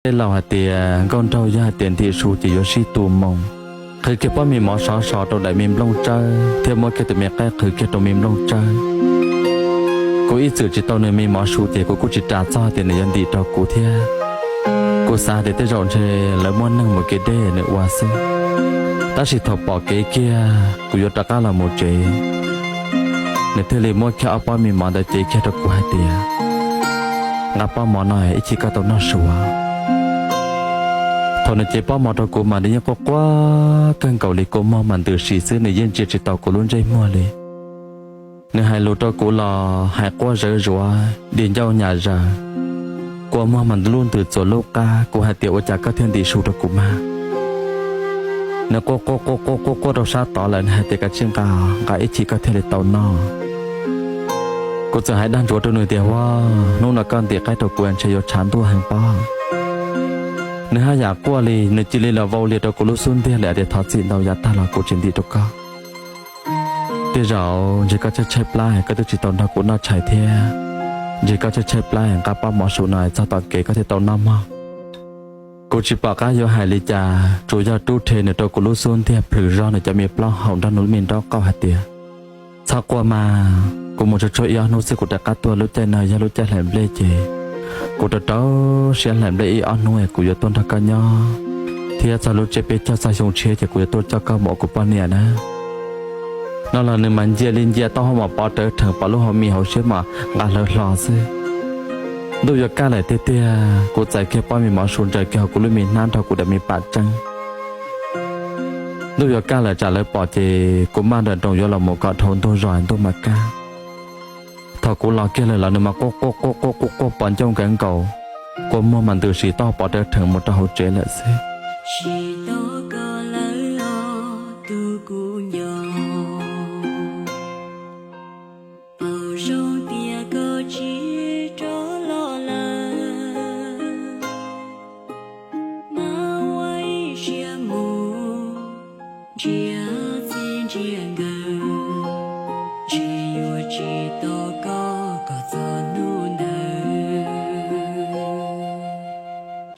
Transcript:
Tej laus hais tias nkauj nraug yog hais tias ntim su ces yuav sib tu moo. Qhwv kiag pob me mov sov sov rau daim me nplooj tsawb thiab muab kiag tus me qaib qhwv kiag rau me nplooj tsawb. Kuv ib txwm tsis tau nws me mov su ces kuv kuj tsis ras txog tias nws yuav ntim rau kuv thiab. Kuv xav tias tej zaum ntshe lawv muaj neeg mus kev deb nws ua xwb. Tab sis thaum pom kev kiag kuv yuav rov qab los mus tsev, nws thiaj li muab kiag ob pob me mov ntawd cev kiag rau kuv hais tias, nqa pob mov no ib chim koj tau noj su. Thaum nws cev pob mov rau kuv mas nws yeej quaj quaj kawg nkaus li, kua muag mas ntws si xwb, nws yeej ntsia tsis tau kuv lub ntsej muag li. Nws hais lus rau kuv los hais quaj zawv zuav di ncauj nyam zaws, kua muag mas lub ntws txuas lub qab. Kuv hais tias ua cas koj thiaj ntim su rau kuv mas? Nws quaj quaj quaj quaj quaj quaj rau sab tod lawm, nws hais tias kav tsij nqa, nqa ib chim koj thiaj li tau noj. Kuv txawm hais dag ntsuav rau nws tias, huaj, hnub no koj ntim qaib rau kuv ntshe yuav tshav ntuj heev pob. Nws haj yam quaj li, nws cia li los vau lias rau kuv lub xub ntiag lawm tias thov txim ntau, yav tag los kuv tsis ntim rau koj. Tej zaum ntshe koj tshaib tshaib plab, koj twb tsis tau nrog kuv noj tshais thiab. Ntshe koj tshaib tshaib plab, nqa pob mov su no txog tom kev koj thiaj tau noj mog. Kuv tsis pom qab yuav hais li cas, tsuas yog rub rhe nws rau kuv lub xub ntiag plhws zog nws cov me plaub hau nrog nws lub me nraub qaum hais tias, txhob quaj mas, kuv mus tsuag tsuag ib ob hnub xwb kuv rov qab tuaj. Lub caij no yog lub caij hlais nplej ces kuv rau rau siab hlais nplej ib ob hnub es kuv yuav tuaj nrog koj nyob, thiab txog lub tsiab peb caug txog xyoo tshiab ces kuv yuav tuaj coj koj mus ua kuv poj niam na. No los nws mas ncia li ncia taub hau mas pov rawv rhees, pom lub hauv mis hauv siab mas nqa hlawv hlo xwb. Ntuj yuav kaj lawm tiag tiag, kuv txais kiag pob me mov su ntsaws kiag hauv kuv lub me hnab nrog kuv daim me pam tseeb. Ntuj yuav kaj lawm tsam lawv pom ces kuv maj nrawm nroos yuav los mus kom dhau ntug zos ntuj mas kaj. Thaum kuv los kiag lawm los nws mas quaj quaj quaj quaj quaj quaj pos ncauj nkawd nkaus, kua muag mas ntws si toj pov rawv rhees mus rau hauv tsev lawm xwb. Tsis tau koj lawm os tus kuv nco, paub zoo tias koj tsis rov los lawm, mas ua ib siab mus nrhiav txij nrhiav nkawm, ntshe yuav tsis tau koj